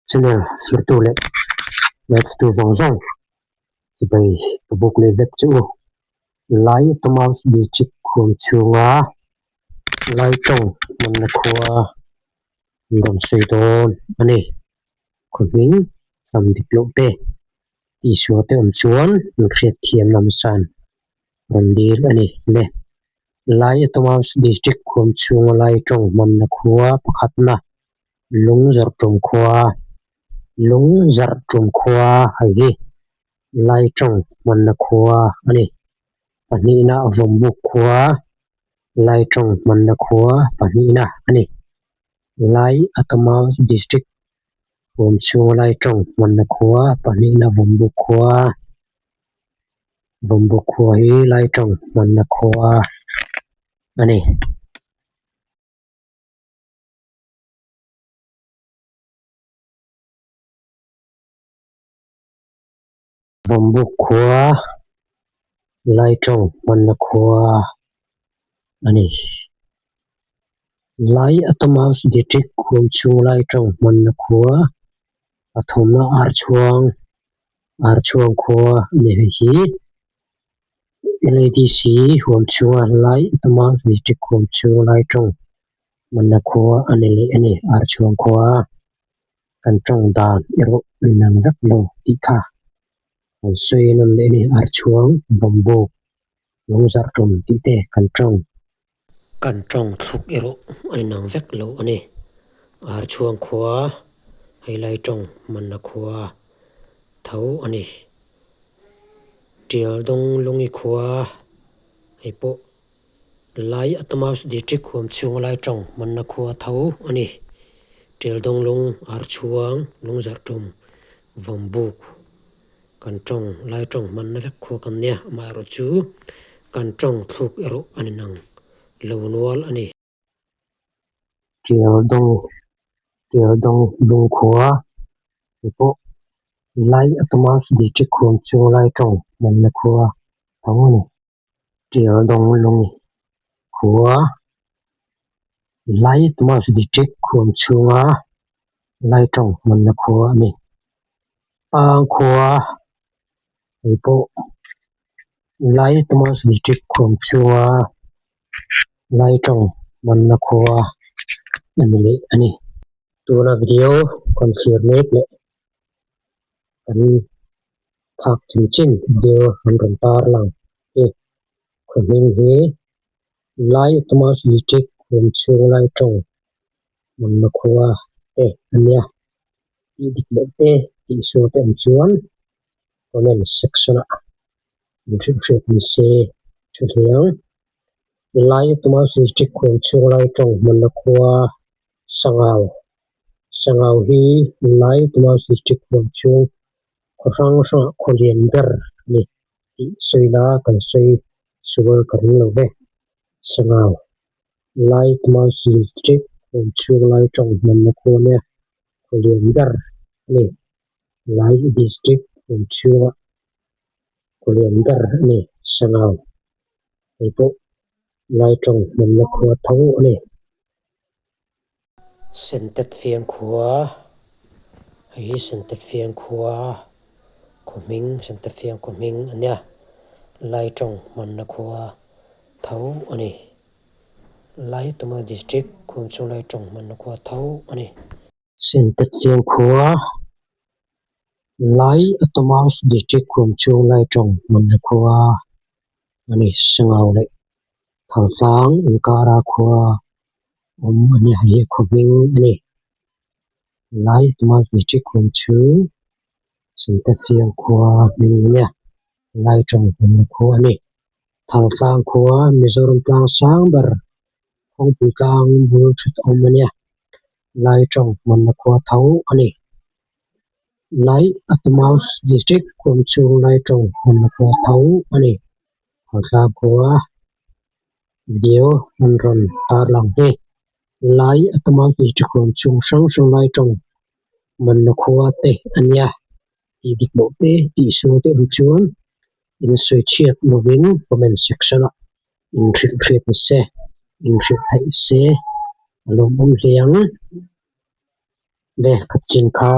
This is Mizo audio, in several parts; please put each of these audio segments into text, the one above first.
Channel thirtu leh ngaithatu zawng zawng chibai ka buk leh vek che u. Lai Tomaus District khuam chhunga Lai tawng hmanna khua an rawn sawi dawn a ni. Khaw hming sam dik loh te tihsual te awm chuan an hriatthiam lam san rawn dil a ni le. Lai Tomaus District khuam chhunga Lai tawng hmanna khua pakhatna Lung zarh tum khua, Lung zarh tum khua hei hi Lai tawng hmanna khua a ni. Pahnihna Vawmbuk khua, Lai tawng hmanna khua pahnihna a ni. Lai Autonomous District huam chhunga Lai tawng hmanna khua pahnihna Vawmbuk khua, Vawmbuk khua hi Lai tawng hmanna khua a ni. Vawmbuk khua Laitawng hmanna khua a ni. Lai Autonomous District huam chhung Laitawng hmanna khua pathumna Archhuang Archhuang khua a ni hei hi. LADC huam chhunga Lai Autonomous District huam chhung Laitawng Hmanna khua a ni leh a ni, ar chhuang khua kan tawng dan erawh an nang vek lo tih kha kan sawi nawn leh a ni, ar chhuang vawmbuk lung zarh tum tih te kan tawng. Kan tawng thluk erawh a ni nang vek lo a ni, ar chhuang khua heilai tawng hmanna khua tho a ni, tial dawng lungi khua hei pawh. Lai Autonomous District huam chhunga lai tawng hmanna khua tho a ni. Ṭeldawnglung, Archhuang, Lungzarhtum, Vawmbuk kan tawng lai tawng hmanna vek khua kan nia, amaherawh chu kan tawng thluk erawh a ni nang lo nual a ni. Ṭeldawng, Ṭeldawng lung khua te pawh Lai Autonomous District huam chhunga lai tawng hmanna khua tho a ni. Tial dawng lung khua Lai Tomas District khuam chhunga Lai tawng hmanna khua a ni. Pang khua hei pawh Lai Tomas District khuam chhunga Lai tawng hmanna khua a ni leh a ni. Tuna video kan thlir mek leh kan phak chin chin video an rawn tar lang hi khaw hming hi Lai Autonomous District huam chhung lai tawng hmanna khua te a nia tih dik loh te tih sual te awm chuan comment section ah min hrilh hriat ni se tha hliang Lai Autonomous District huam chhung lai tawng hmanna khua Sangau Sangau hi Lai Autonomous District huam chhung khaw hrang hrangah khaw lian ber a ni tih sawi la kan sawi sual ka ring lo ve. Sangau Lai Autonomous District huam chhung lai tawng hmanna khua nia khaw lian ber a ni. Lai District huam chhungah khaw lian ber a ni Sangau hei pawh Lai tawng hmanna khua tho a ni. Sentet fiang khua hei hi sentet fiang khua khaw hming sentet fiang khaw hming a nia lai tawng hmanna khua tho a ni lai tuma district khuam chhung lai tawng hmanna khua tho a ni. Sentet fiang khua lai Autonomous District khuam chhung lai tawng hmanna khua a ni Sangau leh Thaltlang inkara khua awm a ni hei hi khaw hming a ni. Lai Autonomous District khuam chhung Sentefiang khua hming a nia lai tawng hmanna khua a ni. Thaltlang khua Mizoram tlang sang ber kawngpui tlang bul that awm a nia lai tawng hmanna khua tho a ni. Lai Autonomous District khuam chhung lai tawng hmanna khua tho a ni. Thaltlang khua video an rawn tar lang hi lai Autonomous District khuam chhung hrang hrang lai tawng hmanna khua te a nia tih dik loh te tih sual te awm chuan in sawi chhiat lovin comment section ah in hrilh hriat ni se in hrilh theih se a lawmawm hle ang. Lehkha chin kha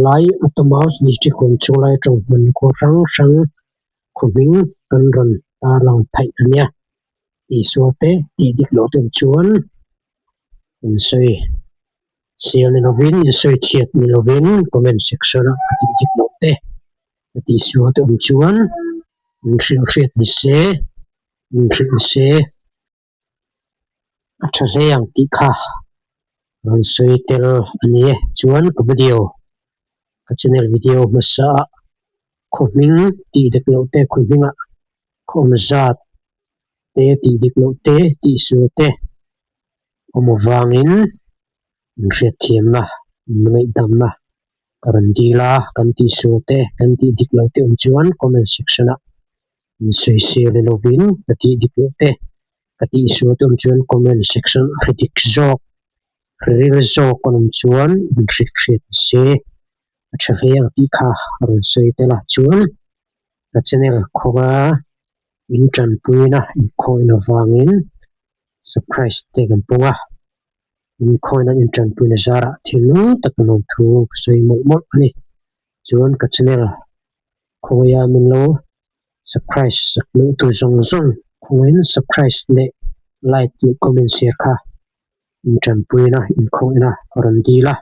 Lai Autonomous District huam chhung lai tawng hmun khaw hrang hrang khaw hming kan rawn tarlang theih a nia. Isua te tih dik loh te chuan in sawi sial ni lovin in sawi chhiat ni lovin comment section ah ka tih dik loh te ka tih sual te awm chuan in hrilh hriat ni se in hrilh ni se a tha hle ang tih kha rawn sawi tel a ni e. Chuan ka video ka channel video hmasa ah khaw hming tih dik loh te khaw hming ah khaw awm zat te tih dik loh te tih sual te awm avangin inhriatthiamna inngaihdamna ka rawn dil a, kan tih sual te kan tih dik loh te awm chuan comment section ah insawisel ni lovin ka tih dik loh te ka tih sual te awm chuan comment section a hre dik zawk hre ril zawk an awm chuan inhriat hriat ni se a tha hle ang tih kha a rawn sawi tel a chuan ka channel khawnga in tanpuina inkhawina vangin surprise te kan pawng a inkhawina in tanpuina zarah thil nung tak an awm thu ka sawi mawlh mawlh a ni chuan ka channel khawia min lo surprise sak luh tur zawng zawng khawiin surprise leh like leh comment share kha in tanpuina inkhawina a rawn dil a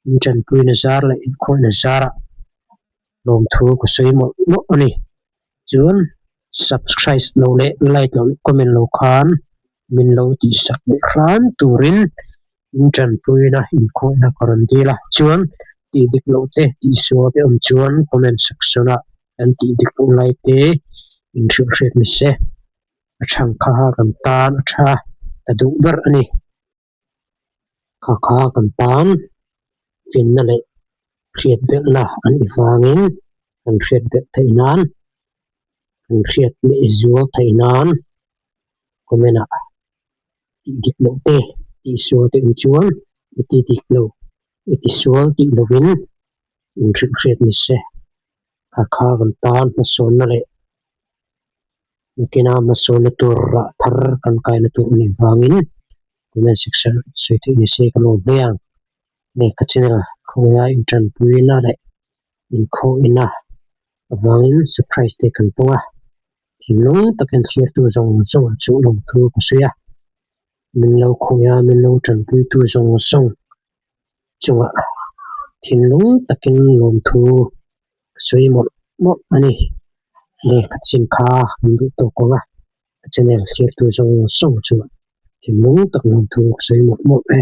in tanpuina zar leh inkhawina zarah lawmthu ka sawi mawlh mawlh a ni. Chuan subscribe lo leh like lo leh comment lo khan min lo tihsak leh hram turin in tanpuina inkhawihna ka rawn dil a. Chuan tih dik loh te tih sual te awm chuan comment section ah kan tih dik loh lai te in hrilh hriat ni se. A chhang kha kan tan a tha ta duh ber a ni. Kha kha kan tan finna leh hriat belhna an i vangin kan hriat belh theih nan, kan hriat leh zual theih nan comment ah tih dik loh te, tih sual te awm chuan i ti dik lo, i ti sual tih lovin in hrilh hriat ni se. Kha kha kan tan hmasawnna leh Nakina hmasawnna tur rah thar kan kaina tur a nih vangin comment section sawi theih ni se ka lawm hle ang. Hei ka channel khawngaia intanpuina leh inkhawhina avangin surprise te kan pawng a, thinlung takin thlirtu zawng zawng ah chu lawmthu ka sawi a, min lo khawngaia min lo tanpuitu zawng zawng chungah thinlung takin lawmthu ka sawi mawlh mawlh a ni. Lehkha chin kha an duh tawk ang a, ka channel thlir tu zawng zawng chungah thinlung tak lawmthu ka sawi mawlh mawlh e.